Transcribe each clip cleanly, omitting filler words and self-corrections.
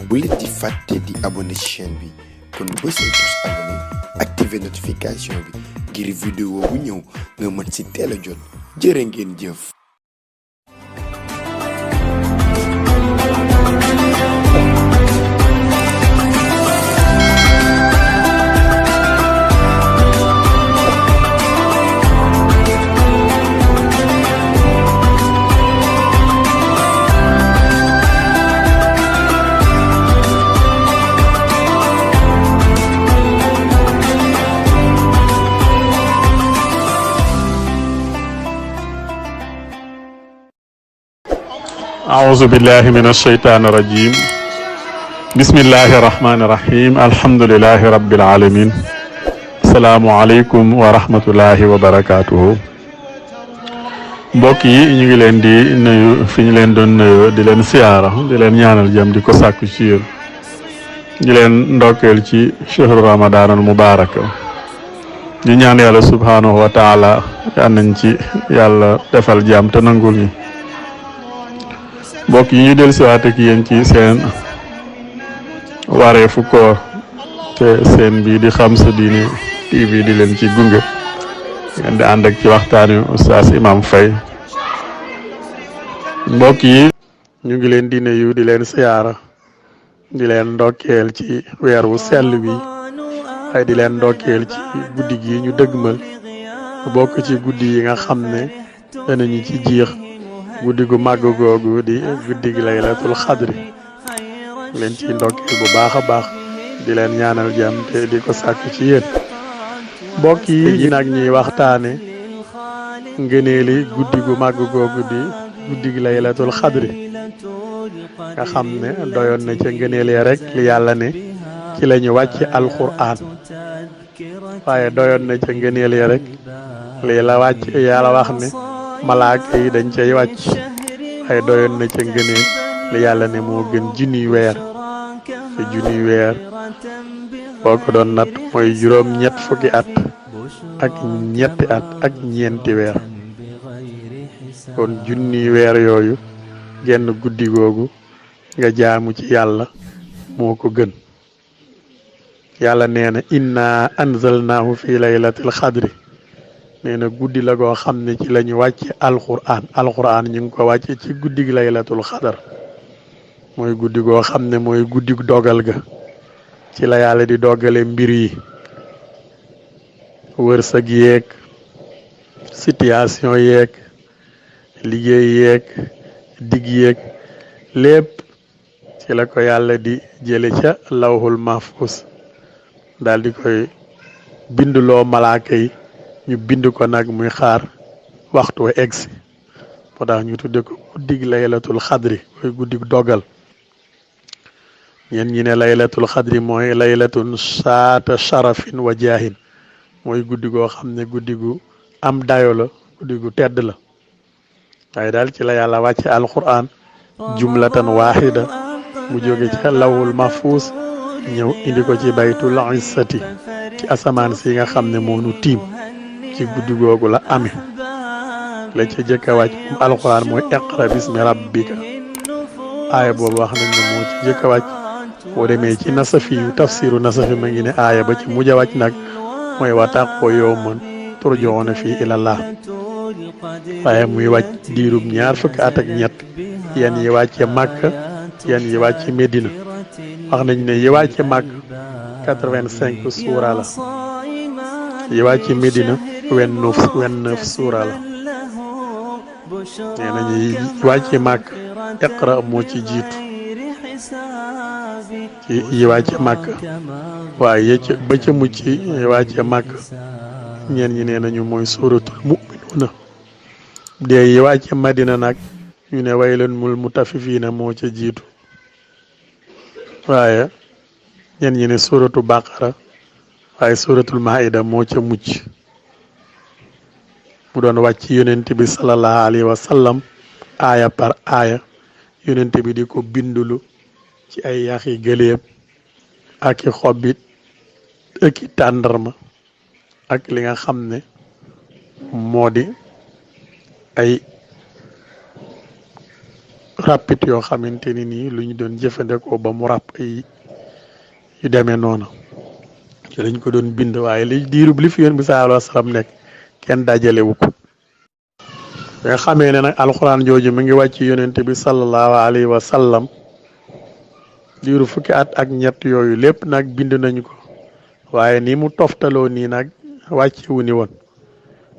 bu leen di fàtte di abonné ci chaîne bi kon bës leen tous abonné activer notification bi ngir vidéo bu ñëw nga mën ci teel a jot jërë ngeen jëf. أعوذ بالله من الشيطان الرجيم بسم الله الرحمن الرحيم الحمد لله رب العالمين السلام عليكم ورحمة الله وبركاته mbokk yi ñu ngi leen di nuyu fi ñu leen doon nuyoo di leen siyaara di leen ñaanal jàmm di ko sàkku ci yéen di leen ndokkeel ci shahru ramadan al mubarak di ñaan yàlla subhanahu wa taala yal nañ ci yàlla defal jàmm te nangul ñu mbokk yi ñu del siwaat ak yéen ci seen wareefu koor te seen bii di Xam Sa Diine TV di leen ci gunge ngeen di ànd ak ci waxtaani Oustaz Imam Faye mbokk yi ñu ngi leen di nuyu di leen siyaara di leen ndokkeel ci weer wu sell bi ay di leen ndokkeel ci guddi gi ñu dëgmal bokk ci guddi yi nga xam ne danañu ci jiix guddi gu màgg googu di guddi gi laylatul xadri leen ci ndokkeel bu baax a baax di leen ñaanal jàmm te di ko sàkku ci yéen mbokk yi nag ñuy waxtaane ngëneeli guddi gu màgg googu di guddi gi laylatul xadri nga xam ne doyoon na ca ngëneel ya rek li yàlla ne ci la ñu wàcc alquran waaye doyoon na ca ngëneel ya rek li la wàcc yàlla wax ne malaaka yi dañ cay wàcc ay doyoon na ca ngëneel li yàlla ne moo gën junniy weer te junniy weer boo ko doon nat mooy juróom ñett fukki at ak ñetti at ak ñeenti weer kon junniy weer yooyu genn guddi googu nga jaamu ci yàlla moo ko gën yàlla nee na inna anzalnaahu fi laylatil xadri nee na guddi la goo xam ne ci la ñu wàcce alquran ñu ngi ko wàcce ci guddi gi laylatul xadar mooy guddi goo xam ne mooy guddi dogal ga ci la yàlla di dogale mbir yi wërsëg yeeg situation yeeg liggéey yeeg digg yeeg lépp ci la ko yàlla di jële ca lawhul mahfuz daal di koy bindloo malaaka yi ñu bind ko nag muy xaar waxtu wa egsi moo tax ñu tudde ko guddig laylatul xadri mooy guddig dogal ñen ñi ne laylatul xadri mooy laylatun saata sharafin wa jaahin mooy guddi goo xam ne guddi gu am dayo la guddi gu tedd la waaye daal ci la yàlla wàcce alquran jumlatan waxida mu jóge ci lawul mahfuz ñëw indi ko ci baytul izzati ci asamaan si nga xam ne moo nu tiim ci guddi googu la amee la ca jëkk a wàcc moom alquran mooy iqra bismi rabbika aaya boobu wax nañ ne moo ci jëkk a wàcc boo demee ci nasafi yu tafsiru nasafi ma ngi ne aaya ba ci mujj a wàcc nag mooy wattaqu yawman turja'una fii ilallah waaye muy wàcc diirub ñaar fukki at ak ñett yan yi wàcce Makka yan yi wàcce Medina wax nañ ne yi wàcce Makka 85 suura la yi wàcce Medina 29 suura la nee nañu yi wàcce Makka iqra moo ci jiitu ci yi wàcce Makka waaye ba ca mucc yi wàcce Makka ñeen ñi nee nañu mooy suratul mu'minuna dee yi wàcce Madina nag ñu ne waylun mul mutafifiina moo ca jiitu waaye ñeen ñi ne suratu Baqara waaye suratul Maida moo ca mucc mu doon wàcc yonent bi sallallahu alayhi wa sallam aaya par aaya yonent bi di ko bindulu ci ay yaxi gëléem ak i xobbit ak i tàndarma ak li nga xam ne moo di ay rapide yoo xamante ni nii lu ñu doon jëfandikoo ba mu ràpp ay yu demee noonu ci lañ ko doon bind waaye li diirub li fi yonent bi sallallahu alayhi wa sallam nekk kenn dajalewu ko nga xamee ne nag alxuraan jooju mi ngi wàcc yonent bi sallallahu alayhi wa sallam diiru fukki at ak ñett yooyu lépp nag bind nañu ko waaye ni mu toftaloo nii nag wàccewu ni woon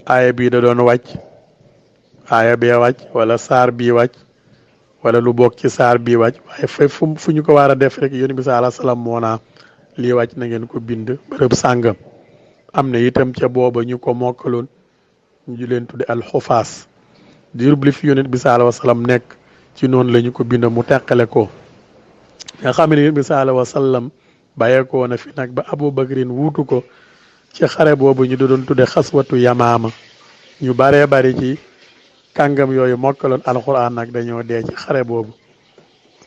aaya bii da doon wàcc aaya bee wàcc wala saar bii wàcc wala lu bokk ci saar bii wàcc waaye fu ñu ko war a def rek yonent bi sallallahu alayhi wa sallam moo naa lii wàcc na ngeen ko bind bërëb sàngam am na itam ca booba ñu ko mokkaloon ñu leen tudde alxufaas diirub li fi yonent bi sallallahu alayhi wa sallam nekk ci noonu la ñu ko bind mu teqale ko nga xam ne yonent bi sallallahu alayhi wa sallam bàyyeekoo na fi nag ba Abu Bakrin wuutu ko ci xare boobu ñu doon tudde xaswatu yamaama ñu baree bari ci kàngam yooyu mokkaloon alxuraan nag dañoo dee ci xare boobu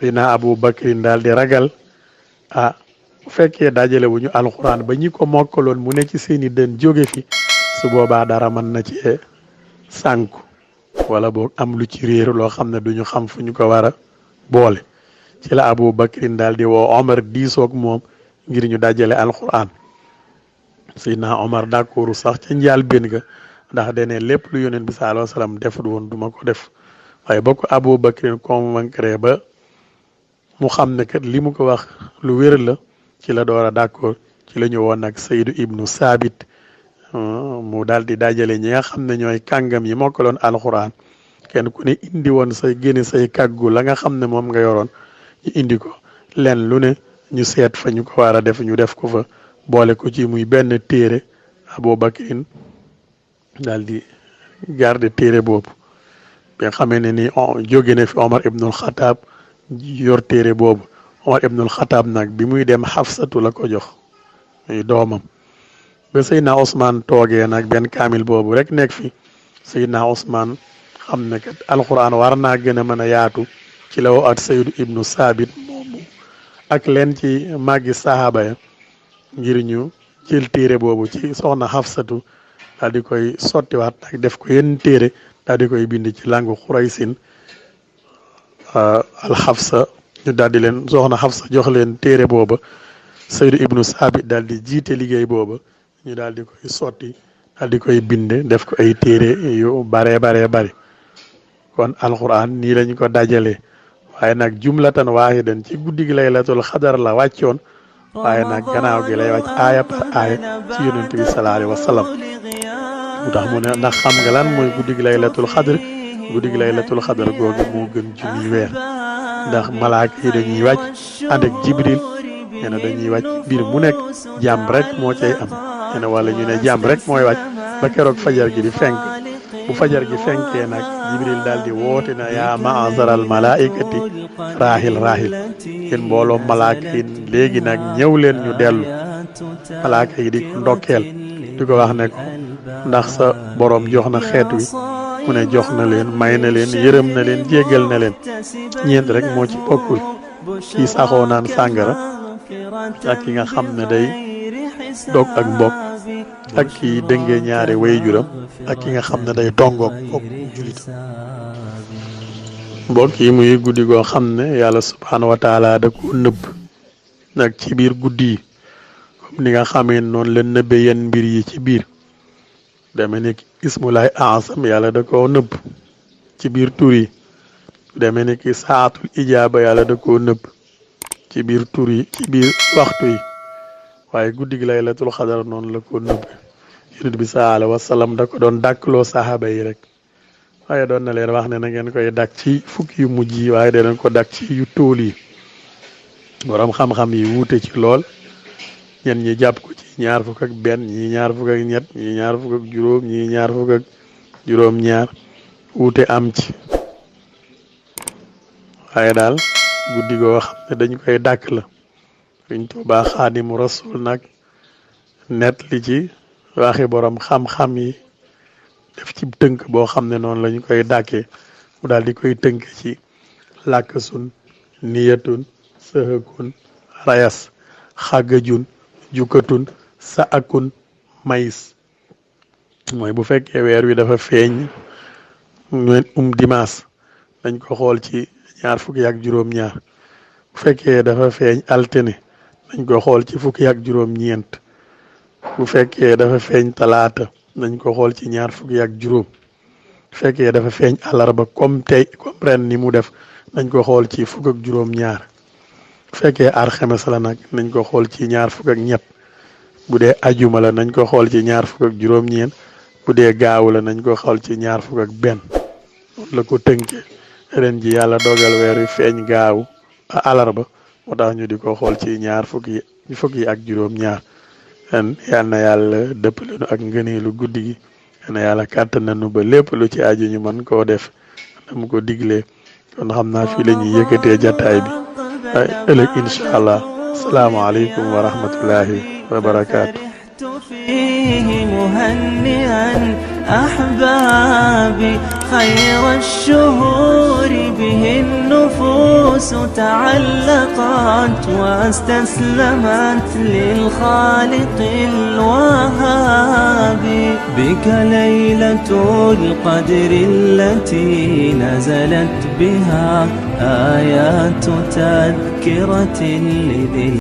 dina Abu Bakrin daal di ragal bu fekkee dajale wu ñu alxuraan ba ñi ko mokkaloon mu ne ci seeni dën jóge fi su boobaa dara mën na ci sànku wala boog am lu ci réer loo xam ne duñu xam fu ñu ko war a boole ci la Abu Bakrin daal di woo Omar diisoog moom ngir ñu dajale alxuraan Seydina Omar d'accord sax ca njaal benn ga ndax dane lépp lu yonent bi sallallahu alayhi wa sallam defut woon duma ko def waaye ba ko Abu Bakrin convaincre ba mu xam ne kat li mu ko wax lu wér la ci la door a d'accord ci la ñu woon nag Saydu ibnu Saabit mu daal di dajale ñi nga xam ne ñooy kàngam yi mokkaloon alxuraan kenn ku ne indi woon say génne say kàggu la nga xam ne moom nga yoroon ñu indi ko len lu ne ñu seet fa ñu ko war a def ñu def ko fa boole ko ci muy benn téere Abu Bakrin daal di garder téere boobu bi nga xamee ne ni jóge na fi Omar ibnul Xataab yor téere boobu Omar ibnul Xataab nag bi muy dem Xafsatu la ko jox muy doomam ba Seydina Ousmane toogee nag benn kaamil boobu rek nekk fi Seydina Ousmane xam ne kat alxuraan war naa gën a mën a yaatu ci la woo at Saydu ibnu Saabit moomu ak leen ci màggi sahaaba ya ngir ñu jël téere boobu ci soxna Xafsatu daal di koy sottiwaat nag def ko yenn téere daal di koy bind ci langu Xuraysin alxafsa ñu daal di leen soxna Xafsa jox leen téere booba Saydu ibnu Saabit daal di jiite liggéey booba ñu daal di koy sotti daal di koy binde def ko ay téere yu baree bari kon alquran nii lañ ko dajalee waaye nag jumlatan waahidan ci guddi gi laylatul xadar la wàccoon waaye nag gannaaw gi lay wàcc aaya par aaya ci yonent bi sallallahu alayhi wa sallam mu tax mu ne ndax xam nga lan mooy guddi gi laylatul xadar guddi gi laylatul xadar googu moo gën junniy weer ndax malaaka yi dañuy wàcc ànd ak jibril nee na dañuy wàcc mbir mu nekk jàmm rek moo cay am nee na wala ñu ne jàmm rek mooy wàcc ba keroog fajar gi di fenk bu fajar gi fenkee nag jibril daal di woote na yaa ma'azaral malaikati raahil yéen mbooloo malaaka yi léegi nag ñëw leen ñu dellu malaaka yi di ko ndokkeel di ko wax ne ko ndax sa boroom jox na xeet wi mu ne jox na leen may na leen yërëm na leen jéggal na leen ñeent rek moo ci bokkul kii saxoo naan sàngara ak ki nga xam ne day dog ak mbokk ak ki dëngee ñaari waajuram ak ki nga xam ne day tongoog mbokk julit mbokk yi muy guddi goo xam ne yàlla subhaanahu wa taala da ko nëbb nag ci biir guddi yi comme ni nga xamee noonu la nëbbe yenn mbir yi ci biir deme ni ismulaay asam yàlla da koo nëbb ci biir tur yi deme ni ki saatul ijaaba yàlla da koo nëbb ci biir tur yi ci biir waxtu yi waaye guddi gi laylatul xadar noonu la ko nëbb yonent bi sallallahu alayhi wa sallam da ko doon dàkkloo saxaaba yi rek waaye doon na leen wax ne na ngeen koy dàkk ci fukki yu mujj yi waaye danañ ko dàkk ci yu tóol yi borom xam-xam yi wuute ci lool ñen ñi jàpp ko ci ñaar fukk ak benn ñi ñaar fukk ak ñett ñi ñaar fukk ak juróom ñi ñaar fukk ak juróom-ñaar wuute am ci waaye daal guddi goo xam ne dañ koy dàkk la Sëriñ Tuubaa Xaadimu Rasuul nag net li ci waxi borom xam-xam yi def ci tënk boo xam ne noonu lañu koy dàkkee mu daal di koy tënk ci làkkasun niyatun sëhëkun rayas xàggajun jukkatun sa akun mayis mooy bu fekkee weer wi dafa feeñ dimanche dañ ko xool ci ñaar fukki ak juróom-ñaar bu fekkee dafa feeñ altine nañ ko xool ci fukki ak juróom-ñeent bu fekkee dafa feeñ talaata nañ ko xool ci ñaar fukki ak juróom bu fekkee dafa feeñ àllarba comme ren ni mu def nañ ko xool ci fukk ak juróom-ñaar bu fekkee alxames la nag nañ ko xool ci ñaar fukk ak ñett bu dee ajuma la nañ ko xool ci ñaar fukk ak juróom-ñeent bu dee gaawu la nañ ko xool ci ñaar fukk ak benn la ko tënkee ren ji yàlla dogal weer wi feeñ gaawu àllarba moo tax ñu di ko xool ci ñaar fukki ak juróom-ñaar ren yal na yàlla dëppale nu ak ngëneelu guddi gi yal na yàlla kàttan nañu ba lépp lu ci aju ñu mën koo def na mu ko diglee kon xam naa fii la ñuy yëkkatee jataay bi ay ëllëg incha allah asalaamaaleykum wa rahmatullahi wa barakaatu. فيه مهنئا أحبابي خير الشهور به النفوس تعلقت واستسلمت للخالق الوهاب بك ليلة القدر التي نزلت بها آيات تذكرة لذي